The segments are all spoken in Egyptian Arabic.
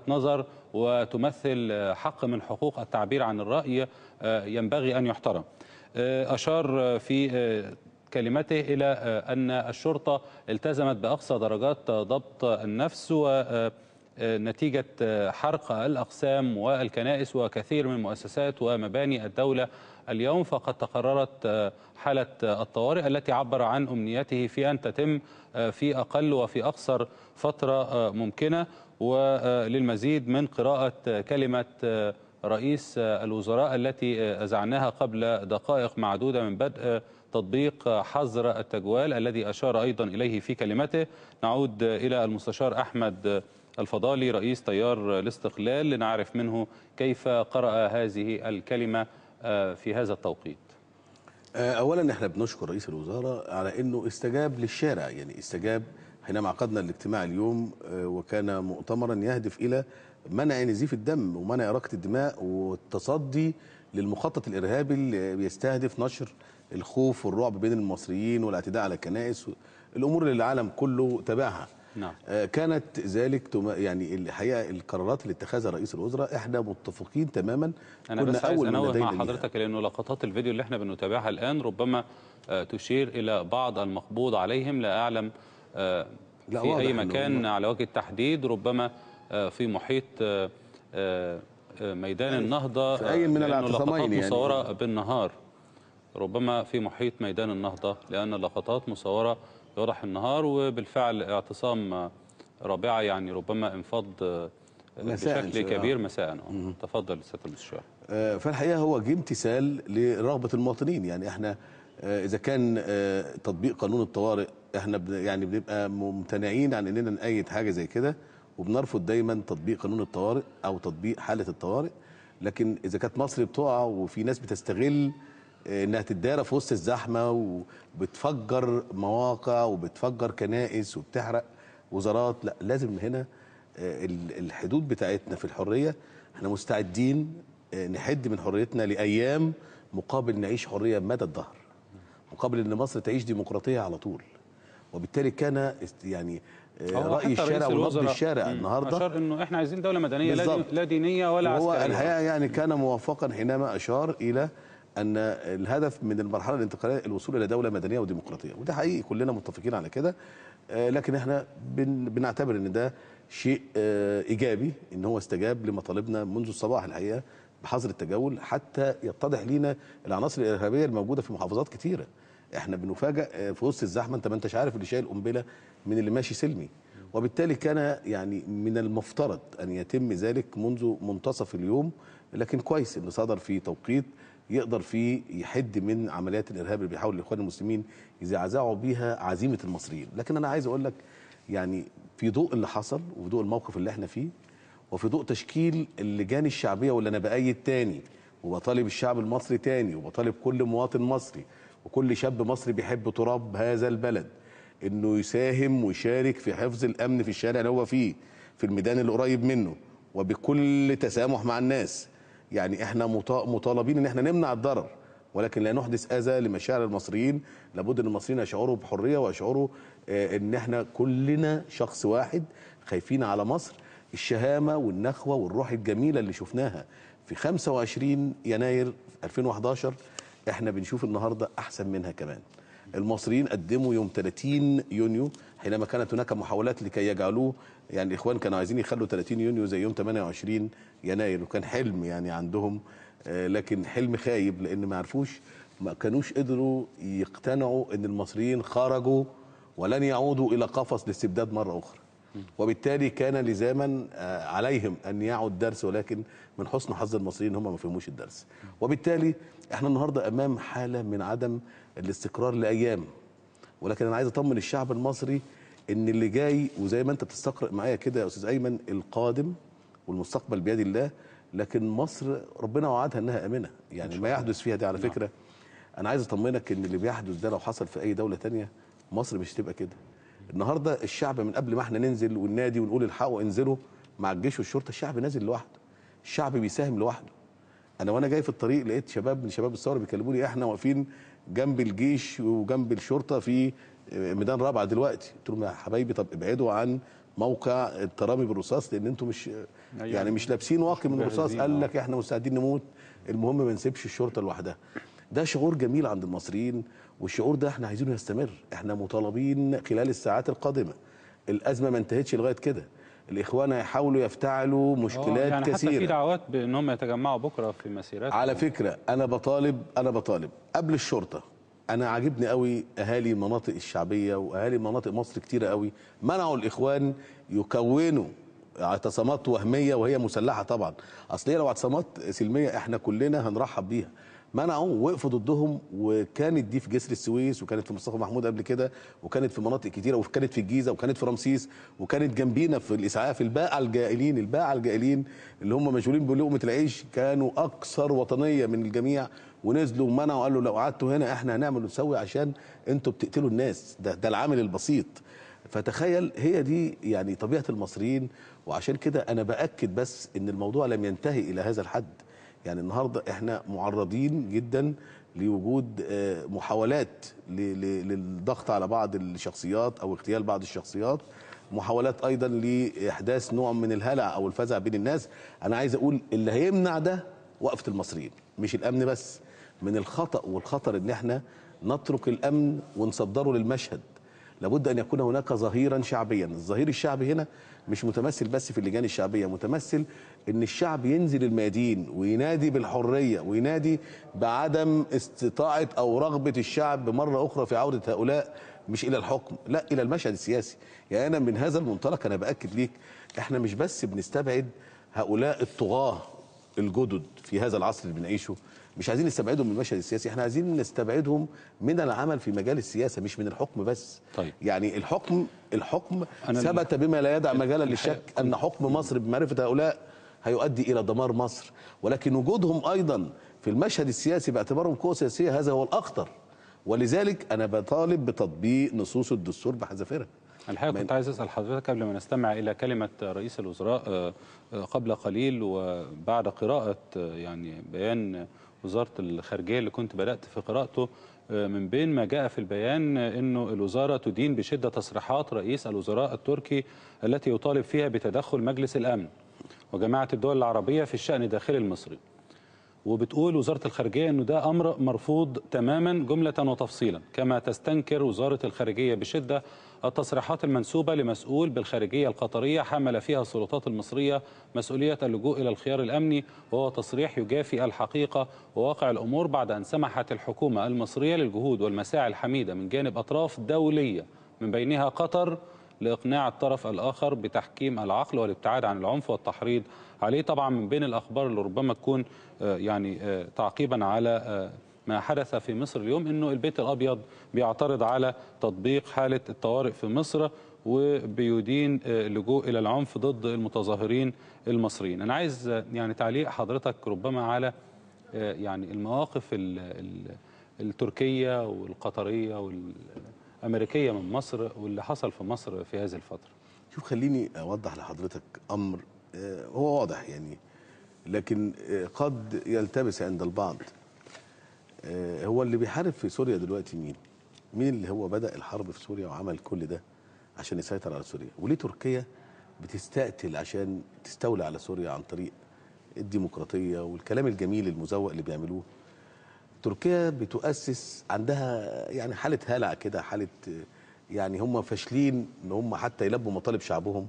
نظر وتمثل حق من حقوق التعبير عن الرأي ينبغي أن يحترم. أشار في كلمته إلى أن الشرطة التزمت بأقصى درجات ضبط النفس، ونتيجة حرق الأقسام والكنائس وكثير من مؤسسات ومباني الدولة اليوم، فقد تقررت حالة الطوارئ التي عبر عن أمنيته في أن تتم في أقل وفي أقصر فترة ممكنة. وللمزيد من قراءة كلمة رئيس الوزراء التي أذعناها قبل دقائق معدودة من بدء تطبيق حظر التجوال الذي أشار أيضا إليه في كلمته، نعود إلى المستشار أحمد الفضالي رئيس تيار الاستقلال لنعرف منه كيف قرأ هذه الكلمة في هذا التوقيت. أولا احنا بنشكر رئيس الوزراء على أنه استجاب للشارع، يعني استجاب حينما عقدنا الاجتماع اليوم، وكان مؤتمرا يهدف إلى منع نزيف الدم ومنع إراقة الدماء والتصدي للمخطط الإرهابي اللي بيستهدف نشر الخوف والرعب بين المصريين والاعتداء على الكنائس، الأمور اللي العالم كله تابعها. نعم. كانت ذلك يعني الحقيقة القرارات اللي اتخذها رئيس الوزراء احنا متفقين تماما. أنا بس عايز أنوه مع حضرتك لأنه لقطات الفيديو اللي احنا بنتابعها الآن ربما تشير إلى بعض المقبوض عليهم، لا أعلم لا في أي مكان على وجه التحديد، ربما في محيط ميدان النهضة، في أي من الاعتصامين يعني مصورة بالنهار، ربما في محيط ميدان النهضة لأن اللقطات مصورة يوضح النهار، وبالفعل اعتصام رابعة يعني ربما انفض بشكل كبير مساء. تفضل سيادة المستشار. فالحقيقة هو جه امتثال لرغبة المواطنين، يعني احنا إذا كان تطبيق قانون الطوارئ احنا يعني بنبقى ممتنعين عن اننا نأيد حاجة زي كده، وبنرفض دايما تطبيق قانون الطوارئ او تطبيق حالة الطوارئ. لكن اذا كانت مصر بتقع وفي ناس بتستغل انها تتدارى في وسط الزحمة وبتفجر مواقع وبتفجر كنائس وبتحرق وزارات، لا لازم هنا الحدود بتاعتنا في الحرية احنا مستعدين نحد من حريتنا لايام مقابل نعيش حرية مدى الدهر، مقابل ان مصر تعيش ديمقراطية على طول. وبالتالي كان يعني رأي الشارع ونبض الشارع النهارده أشار انه احنا عايزين دولة مدنية لا دينية ولا عسكرية. هو الحقيقة يعني كان موافقا حينما اشار الى ان الهدف من المرحلة الانتقالية الوصول الى دولة مدنية وديمقراطيه، وده حقيقي كلنا متفقين على كده. لكن احنا بنعتبر ان ده شيء ايجابي ان هو استجاب لمطالبنا منذ الصباح الحقيقة بحظر التجول، حتى يتضح لينا العناصر الارهابية الموجودة في محافظات كتيرة. احنا بنفاجئ في وسط الزحمة، انت ما انتش عارف اللي شايل قنبلة من اللي ماشي سلمي. وبالتالي كان يعني من المفترض ان يتم ذلك منذ منتصف اليوم، لكن كويس ان صدر في توقيت يقدر فيه يحد من عمليات الارهاب اللي بيحاول الاخوان المسلمين يزعزعوا بيها عزيمة المصريين. لكن انا عايز اقول لك يعني في ضوء اللي حصل وفي ضوء الموقف اللي احنا فيه وفي ضوء تشكيل اللجان الشعبية، واللي انا بأيد تاني وبطالب الشعب المصري تاني وبطالب كل مواطن مصري وكل شاب مصري بيحب تراب هذا البلد انه يساهم ويشارك في حفظ الامن في الشارع اللي هو فيه، في الميدان اللي قريب منه، وبكل تسامح مع الناس. يعني احنا مطالبين ان احنا نمنع الضرر ولكن لا نحدث اذى لمشاعر المصريين. لابد ان المصريين يشعروا بحرية ويشعروا ان احنا كلنا شخص واحد خايفين على مصر. الشهامه والنخوه والروح الجميلة اللي شفناها في 25 يناير 2011 احنا بنشوف النهارده احسن منها كمان. المصريين قدموا يوم 30 يونيو حينما كانت هناك محاولات لكي يجعلوه، يعني الاخوان كانوا عايزين يخلوا 30 يونيو زي يوم 28 يناير، وكان حلم يعني عندهم، لكن حلم خايب لان ما عرفوش، ما كانوش قدروا يقتنعوا ان المصريين خرجوا ولن يعودوا الى قفص الاستبداد مرة اخرى. وبالتالي كان لزاما عليهم ان يعوا الدرس، ولكن من حسن حظ المصريين هم ما فهموش الدرس. وبالتالي احنا النهارده امام حاله من عدم الاستقرار لايام، ولكن انا عايز اطمن الشعب المصري ان اللي جاي، وزي ما انت بتستقرأ معايا كده يا استاذ ايمن، القادم والمستقبل بيد الله، لكن مصر ربنا وعدها انها امنه. يعني ما يحدث فيها دي على فكرة انا عايز اطمنك ان اللي بيحدث ده لو حصل في اي دولة ثانية مصر مش هتبقى كده. النهارده الشعب من قبل ما احنا ننزل والنادي ونقول الحقوا انزلوا مع الجيش والشرطة، الشعب نازل لوحده، الشعب بيساهم لوحده. انا وانا جاي في الطريق لقيت شباب من شباب الثورة بيكلموني، احنا واقفين جنب الجيش وجنب الشرطة في ميدان رابعه دلوقتي. قلت لهم يا حبايبي طب ابعدوا عن موقع الترامي بالرصاص، لان انتم مش يعني مش لابسين واقي من الرصاص. قال لك احنا مستعدين نموت، المهم ما نسيبش الشرطة لوحدها. ده شعور جميل عند المصريين، والشعور ده احنا عايزينه يستمر. احنا مطالبين خلال الساعات القادمة، الازمة ما انتهتش لغاية كده، الاخوان هيحاولوا يفتعلوا مشكلات يعني كثيرة. حتى في دعوات بانهم يتجمعوا بكره في مسيرات. على فكرة انا بطالب قبل الشرطة. انا عاجبني قوي اهالي المناطق الشعبية واهالي مناطق مصر كتيرة قوي منعوا الاخوان يكونوا اعتصامات وهمية وهي مسلحة طبعا. اصل هي لو اعتصامات سلمية احنا كلنا هنرحب بيها. منعوا ووقفوا ضدهم، وكانت دي في جسر السويس، وكانت في مصطفى محمود قبل كده، وكانت في مناطق كتيرة، وكانت في الجيزة، وكانت في رمسيس، وكانت جنبينا في الاسعاف. الباعه الجائلين اللي هم مشغولين بلقمه العيش كانوا اكثر وطنية من الجميع، ونزلوا ومنعوا وقالوا لو قعدتوا هنا احنا هنعمل ونسوي عشان انتوا بتقتلوا الناس. ده العامل البسيط. فتخيل هي دي يعني طبيعة المصريين. وعشان كده انا باكد بس ان الموضوع لم ينتهي الى هذا الحد. يعني النهارده احنا معرضين جدا لوجود محاولات للضغط على بعض الشخصيات او اغتيال بعض الشخصيات، محاولات ايضا لاحداث نوع من الهلع او الفزع بين الناس. انا عايز اقول اللي هيمنع ده وقفه المصريين، مش الامن بس. من الخطأ والخطر ان احنا نترك الامن ونصدره للمشهد. لابد ان يكون هناك ظهيرا شعبيا. الظهير الشعبي هنا مش متمثل بس في اللجان الشعبية، متمثل ان الشعب ينزل الميادين وينادي بالحرية، وينادي بعدم استطاعه او رغبة الشعب مرة اخرى في عوده هؤلاء مش الى الحكم، لا الى المشهد السياسي. يعني انا من هذا المنطلق انا باكد ليك احنا مش بس بنستبعد هؤلاء الطغاة الجدد في هذا العصر اللي بنعيشه، مش عايزين نستبعدهم من المشهد السياسي، احنا عايزين نستبعدهم من العمل في مجال السياسة، مش من الحكم بس. طيب. يعني الحكم ثبت بما لا يدع مجالا للشك ان حكم مصر بمعرفة هؤلاء هيؤدي الى دمار مصر، ولكن وجودهم ايضا في المشهد السياسي باعتبارهم قوة سياسية هذا هو الاخطر. ولذلك انا بطالب بتطبيق نصوص الدستور بحذافيرها. الحقيقة كنت عايز أسأل حضرتك قبل ما نستمع إلى كلمة رئيس الوزراء قبل قليل وبعد قراءة يعني بيان وزارة الخارجية اللي كنت بدأت في قراءته، من بين ما جاء في البيان أنه الوزارة تدين بشدة تصريحات رئيس الوزراء التركي التي يطالب فيها بتدخل مجلس الأمن وجماعة الدول العربية في الشأن الداخلي المصري. وبتقول وزارة الخارجية أنه ده أمر مرفوض تماما جملة وتفصيلا، كما تستنكر وزارة الخارجية بشدة التصريحات المنسوبة لمسؤول بالخارجية القطرية حمل فيها السلطات المصرية مسؤولية اللجوء إلى الخيار الأمني، وهو تصريح يجافي الحقيقة وواقع الأمور بعد أن سمحت الحكومة المصرية للجهود والمساعي الحميدة من جانب أطراف دولية من بينها قطر لإقناع الطرف الآخر بتحكيم العقل والابتعاد عن العنف والتحريض عليه. طبعا من بين الأخبار اللي ربما تكون يعني تعقيبا على ما حدث في مصر اليوم، أنه البيت الأبيض بيعترض على تطبيق حالة الطوارئ في مصر وبيدين اللجوء إلى العنف ضد المتظاهرين المصريين. أنا عايز يعني تعليق حضرتك ربما على يعني المواقف التركية والقطرية والأمريكية من مصر واللي حصل في مصر في هذه الفترة. شوف، خليني أوضح لحضرتك أمر هو واضح يعني، لكن قد يلتبس عند البعض. هو اللي بيحارب في سوريا دلوقتي مين؟ مين اللي هو بدأ الحرب في سوريا وعمل كل ده عشان يسيطر على سوريا؟ وليه تركيا بتستقتل عشان تستولى على سوريا عن طريق الديمقراطية والكلام الجميل المزوق اللي بيعملوه؟ تركيا بتؤسس عندها يعني حالة هلع كده، حالة يعني هم فاشلين ان هم حتى يلبوا مطالب شعبهم،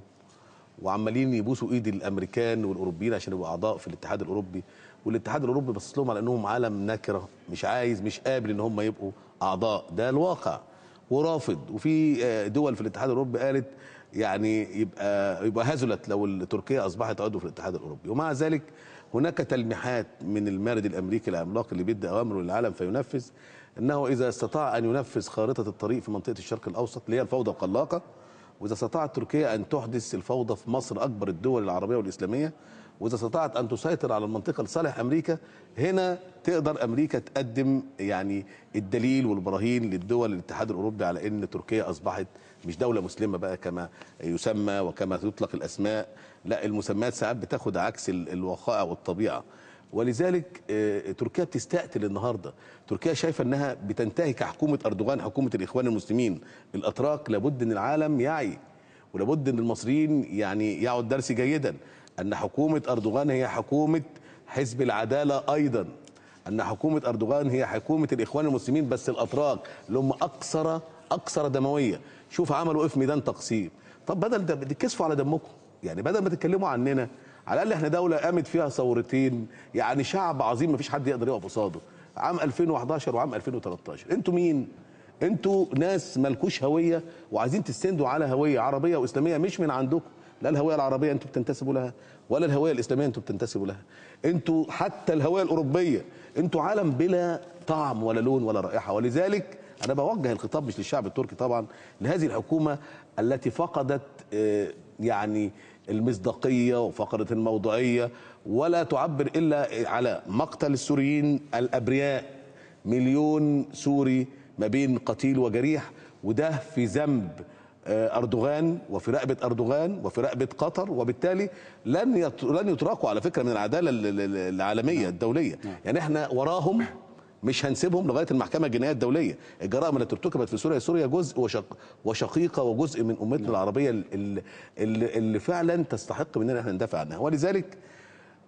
وعمالين يبوسوا ايد الامريكان والاوروبيين عشان يبقوا اعضاء في الاتحاد الاوروبي، والاتحاد الاوروبي بص لهم على انهم عالم نكره، مش عايز، مش قابل ان هم يبقوا اعضاء، ده الواقع، ورافض. وفي دول في الاتحاد الاوروبي قالت يعني يبقى هزلت لو تركيا اصبحت عضو في الاتحاد الاوروبي. ومع ذلك هناك تلميحات من المارد الامريكي العملاق اللي بيدي اوامره للعالم فينفذ، انه اذا استطاع ان ينفذ خارطة الطريق في منطقة الشرق الاوسط اللي هي الفوضى الخلاقه، وإذا استطاعت تركيا أن تحدث الفوضى في مصر أكبر الدول العربية والإسلامية، وإذا استطاعت أن تسيطر على المنطقة لصالح أمريكا، هنا تقدر أمريكا تقدم يعني الدليل والبراهين للدول الاتحاد الأوروبي على أن تركيا أصبحت مش دولة مسلمة بقى كما يسمى وكما تطلق الأسماء، لا، المسميات ساعات بتاخد عكس الوقائع والطبيعة. ولذلك تركيا بتستقتل النهارده، تركيا شايفه انها بتنتهي كحكومة اردوغان، حكومة الاخوان المسلمين الاتراك. لابد ان العالم يعي ولابد ان المصريين يعني يعوا الدرس جيدا ان حكومة اردوغان هي حكومة حزب العدالة ايضا، ان حكومة اردوغان هي حكومة الاخوان المسلمين بس الاتراك اللي هم اكثر دموية. شوف عملوا ايه في ميدان تقسيم. طب بدل ده بتكسفوا على دمكم، يعني بدل ما تتكلموا عننا، على الاقل احنا دولة قامت فيها ثورتين، يعني شعب عظيم مفيش حد يقدر يقف قصاده، عام 2011 وعام 2013. انتوا مين؟ انتوا ناس مالكوش هوية وعايزين تستندوا على هوية عربية واسلامية مش من عندكم. لا الهوية العربية انتوا بتنتسبوا لها، ولا الهوية الاسلامية انتوا بتنتسبوا لها، انتوا حتى الهوية الاوروبية، انتوا عالم بلا طعم ولا لون ولا رائحة. ولذلك انا بوجه الخطاب مش للشعب التركي طبعا، لهذه الحكومة التي فقدت يعني المصداقية وفقدت الموضوعية، ولا تعبر الا على مقتل السوريين الابرياء، 1,000,000 سوري ما بين قتيل وجريح، وده في ذنب أردوغان وفي رقبة أردوغان وفي رقبة قطر، وبالتالي لن يتركوا على فكرة من العدالة العالمية الدولية. يعني احنا وراهم، مش هنسيبهم لغاية المحكمة الجنائية الدولية. الجرائم التي ارتكبت في سوريا، سوريا جزء وشقيقة وجزء من أمتنا العربية اللي فعلا تستحق مننا احنا ندافع عنها. ولذلك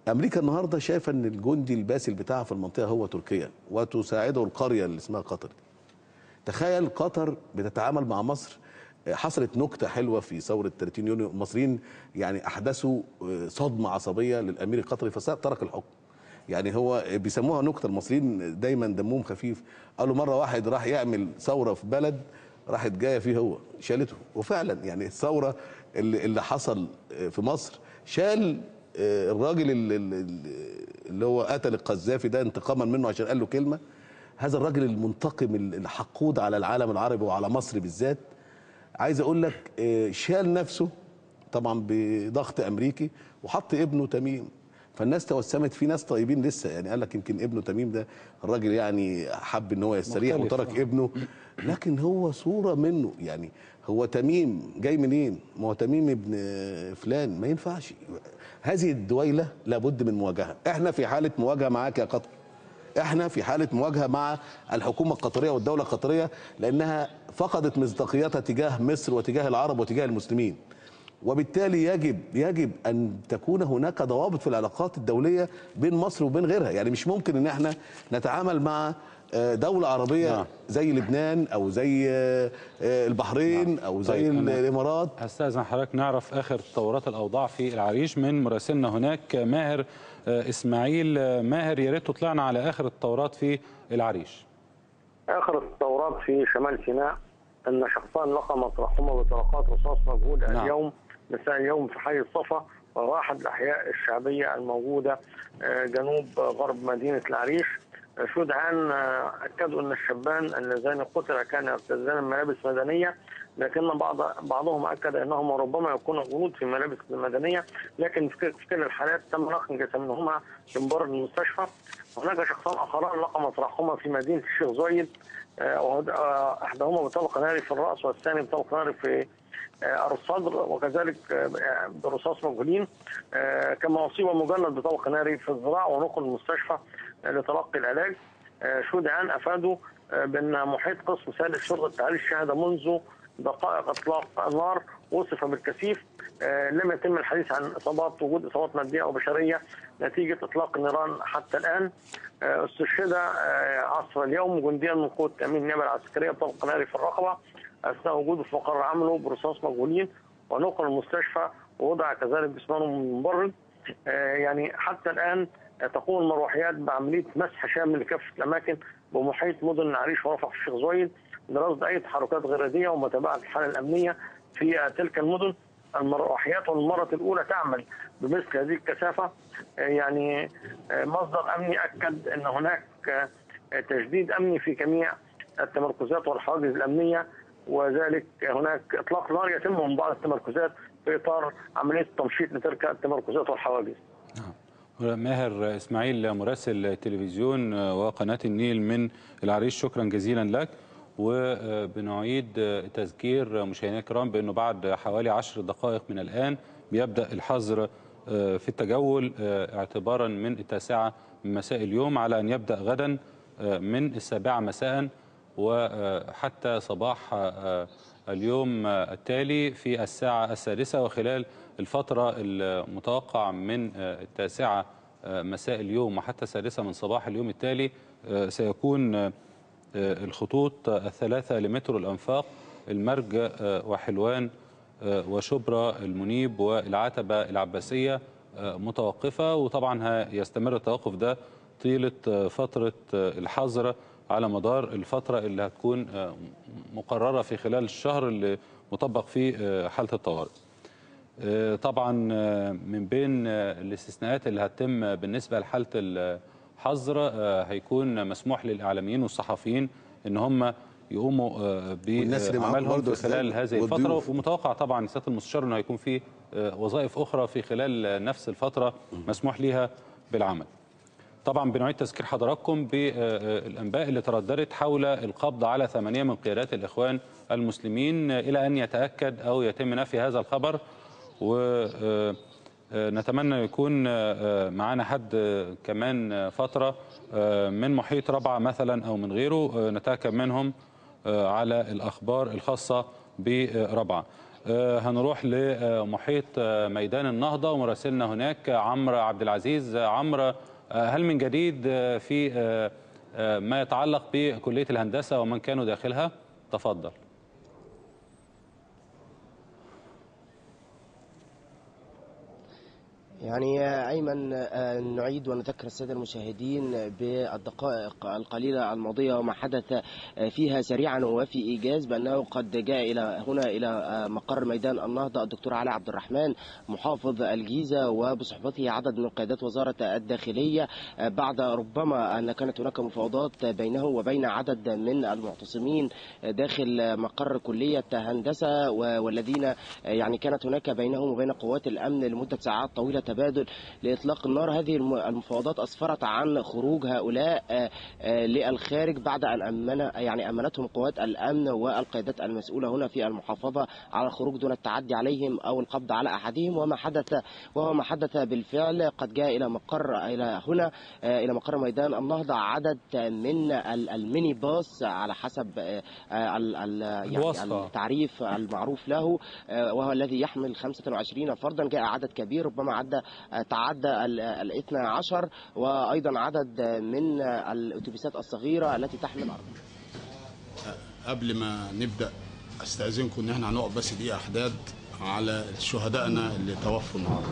أمريكا النهاردة شايفة أن الجندي الباسل بتاعها في المنطقة هو تركيا، وتساعده القرية اللي اسمها قطر. تخيل قطر بتتعامل مع مصر. حصلت نكتة حلوة في ثورة 30 يونيو، المصريين يعني أحدثوا صدمة عصبية للأمير القطري فترك الحكم. يعني هو بيسموها نكتة، المصريين دايما دمهم خفيف. قالوا مرة واحد راح يعمل ثورة في بلد، راحت جاية فيه هو شالته. وفعلا يعني الثورة اللي حصل في مصر شال الراجل اللي هو قتل القذافي ده انتقاما منه عشان قال له كلمة. هذا الراجل المنتقم الحقود على العالم العربي وعلى مصر بالذات، عايز اقول لك شال نفسه طبعا بضغط امريكي وحط ابنه تميم. فالناس توسمت في ناس طيبين لسه، يعني قال لك يمكن ابنه تميم ده الراجل يعني حب ان هو يستريح وترك ابنه، لكن هو صورة منه. يعني هو تميم جاي منين؟ ما هو تميم ابن فلان، ما ينفعش. هذه الدويلة لابد من مواجهة. احنا في حالة مواجهة معاك يا قطر، احنا في حالة مواجهة مع الحكومة القطرية والدولة القطرية، لأنها فقدت مصداقيتها تجاه مصر وتجاه العرب وتجاه المسلمين. وبالتالي يجب أن تكون هناك ضوابط في العلاقات الدولية بين مصر وبين غيرها. يعني مش ممكن أن احنا نتعامل مع دولة عربية زي لبنان أو زي البحرين أو زي الإمارات. هستأذن حضرتك نعرف آخر تطورات الأوضاع في العريش من مراسلنا هناك ماهر إسماعيل. ماهر، يا ريت تطلعنا على آخر التطورات في العريش. آخر التطورات في شمال سيناء أن شخصان لقى مطرحهما بطلقات رصاص مجهولة اليوم مساء اليوم في حي الصفا، وهو أحد الأحياء الشعبية الموجودة جنوب غرب مدينة العريش. شدعان أكدوا أن الشبان اللذان قتلا كانا يرتديان ملابس مدنية، لكن بعضهم أكد أنهما ربما يكونوا جنود في ملابس مدنية، لكن في كل الحالات تم نقل جثمانهما من بر المستشفى. هناك شخصان آخران لقى مطرحهما في مدينة الشيخ زويد، أحدهما بطلق ناري في الرأس والثاني بطلق ناري في الصدر، وكذلك برصاص مجهولين. كما أصيب مجند بطلق ناري في الذراع ونقل المستشفى لتلقي العلاج. شدعان أفادوا بأن محيط قسم ثالث شرطة العريش شهد منذ دقائق إطلاق النار وصف بالكثيف. لم يتم الحديث عن إصابات، وجود إصابات مادية أو بشرية نتيجة إطلاق النيران حتى الآن. استشهد عصر اليوم جنديا من قوة تأمين النيابة العسكرية بطلق ناري في الرقبة أثناء وجوده في مقر عمله برصاص مجهولين، ونقل المستشفى ووضع كذلك جثمانه مبرد. يعني حتى الآن تقوم المروحيات بعملية مسح شامل لكافة الأماكن بمحيط مدن العريش ورفح الشيخ زويد لرصد أي تحركات غير عادية ومتابعة الحالة الأمنية في تلك المدن. المروحيات والمرة الأولى تعمل بمثل هذه الكثافة. يعني مصدر أمني أكد أن هناك تجديد أمني في جميع التمركزات والحواجز الأمنية، وذلك هناك إطلاق نار يتم من بعض التمركزات في إطار عملية التمشيط لتلك التمركزات والحواجز. ماهر إسماعيل مراسل تلفزيون وقناة النيل من العريش، شكرا جزيلا لك. وبنعيد تذكير مشاهدينا الكرام بأنه بعد حوالي 10 دقائق من الآن بيبدأ الحظر في التجول اعتبارا من 9 مساء اليوم، على أن يبدأ غدا من 7 مساء وحتى صباح اليوم التالي في الساعة 6، وخلال الفترة المتوقع من 9 مساء اليوم وحتى 6 من صباح اليوم التالي سيكون الخطوط الثلاثة لمترو الأنفاق، المرج وحلوان وشبرا المنيب والعتبة العباسية متوقفة. وطبعا يستمر التوقف ده طيلة فترة الحظر على مدار الفترة اللي هتكون مقررة في خلال الشهر اللي مطبق فيه حالة الطوارئ. طبعا من بين الاستثناءات اللي هتتم بالنسبة لحالة الحظر هيكون مسموح للإعلاميين والصحفيين ان هم يقوموا بعملهم في خلال هذه الفترة. ومتوقع طبعا سيادة المستشار انه هيكون في وظائف أخرى في خلال نفس الفترة مسموح ليها بالعمل. طبعا بنعيد تذكير حضراتكم بالأنباء اللي ترددت حول القبض على 8 من قيادات الإخوان المسلمين إلى أن يتأكد أو يتم نفي هذا الخبر، ونتمنى يكون معانا حد كمان فترة من محيط ربعة مثلا أو من غيره نتأكد منهم على الأخبار الخاصة بربعة. هنروح لمحيط ميدان النهضة ومراسلنا هناك عمرو عبد العزيز. عمرو، هل من جديد في ما يتعلق بكلية الهندسة ومن كانوا داخلها؟ تفضل. يعني أيمن، نعيد ونذكر السادة المشاهدين بالدقائق القليلة الماضية وما حدث فيها سريعا وفي إيجاز، بأنه قد جاء إلى هنا إلى مقر ميدان النهضة الدكتور علاء عبد الرحمن محافظ الجيزة وبصحبته عدد من قيادات وزارة الداخلية، بعد ربما أن كانت هناك مفاوضات بينه وبين عدد من المعتصمين داخل مقر كلية هندسة، والذين يعني كانت هناك بينهم وبين قوات الأمن لمدة ساعات طويلة تبادل لإطلاق النار. هذه المفاوضات أسفرت عن خروج هؤلاء للخارج بعد أن أمنتهم قوات الأمن والقيادات المسؤولة هنا في المحافظة على الخروج دون التعدي عليهم أو القبض على أحدهم. وهو ما حدث بالفعل. قد جاء إلى مقر إلى هنا إلى مقر ميدان النهضة عدد من الميني باص على حسب يعني التعريف المعروف له، وهو الذي يحمل 25 فردا. جاء عدد كبير ربما تعدى 12، وأيضا عدد من الأتوبيسات الصغيرة التي تحمل. قبل ما نبدأ أستأذنكم إن احنا هنقف بس دقيقة أحداد على شهدائنا اللي توفوا النهارده.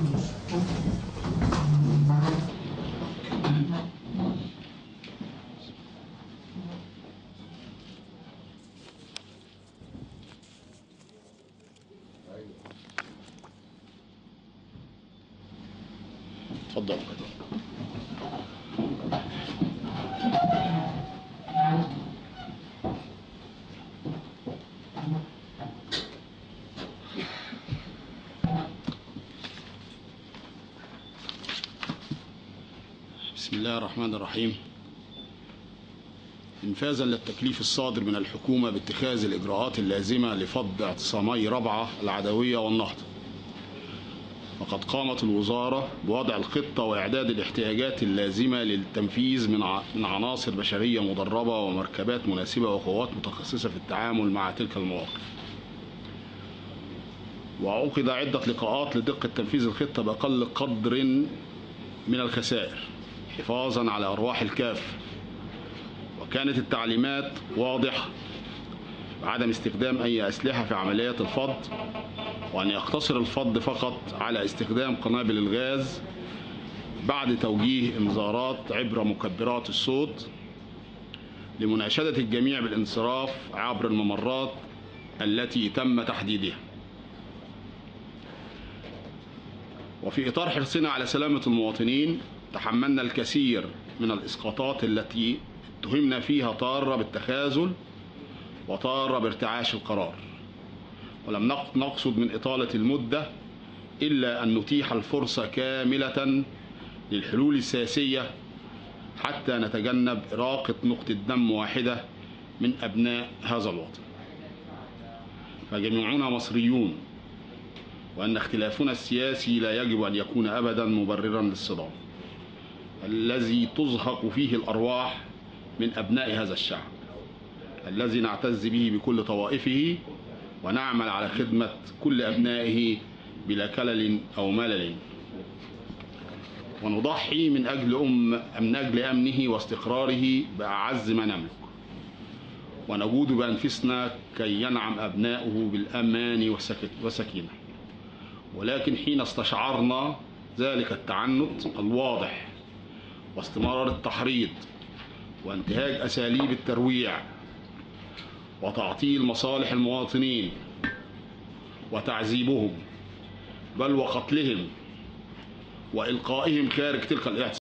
اتفضل. بسم الله الرحمن الرحيم. انفاذا للتكليف الصادر من الحكومة باتخاذ الإجراءات اللازمة لفض اعتصامي ربعة العدوية والنهضة، وقد قامت الوزارة بوضع الخطة وإعداد الاحتياجات اللازمة للتنفيذ من عناصر بشرية مدربة ومركبات مناسبة وقوات متخصصة في التعامل مع تلك المواقف. وعقد عدة لقاءات لدقة تنفيذ الخطة بأقل قدر من الخسائر حفاظا على أرواح الكافة، وكانت التعليمات واضحة بعدم استخدام أي أسلحة في عمليات الفض، وأن يقتصر الفض فقط على استخدام قنابل الغاز بعد توجيه إنذارات عبر مكبرات الصوت لمناشدة الجميع بالانصراف عبر الممرات التي تم تحديدها. وفي إطار حرصنا على سلامة المواطنين تحملنا الكثير من الإسقاطات التي اتهمنا فيها تارة بالتخاذل وتارة بارتعاش القرار، ولم نقصد من إطالة المدة إلا أن نتيح الفرصة كاملة للحلول السياسية حتى نتجنب إراقة نقطة دم واحدة من أبناء هذا الوطن. فجميعنا مصريون، وأن اختلافنا السياسي لا يجب أن يكون أبدا مبررا للصدام الذي تزهق فيه الأرواح من أبناء هذا الشعب الذي نعتز به بكل طوائفه ونعمل على خدمة كل أبنائه بلا كلل أو ملل، ونضحي من أجل أمنه واستقراره بأعز ما نملك، ونجود بأنفسنا كي ينعم أبناؤه بالأمان والسكينة. ولكن حين استشعرنا ذلك التعنت الواضح واستمرار التحريض وانتهاج أساليب الترويع وتعطيل مصالح المواطنين وتعذيبهم بل وقتلهم وإلقائهم خارج تلك الاعتصامات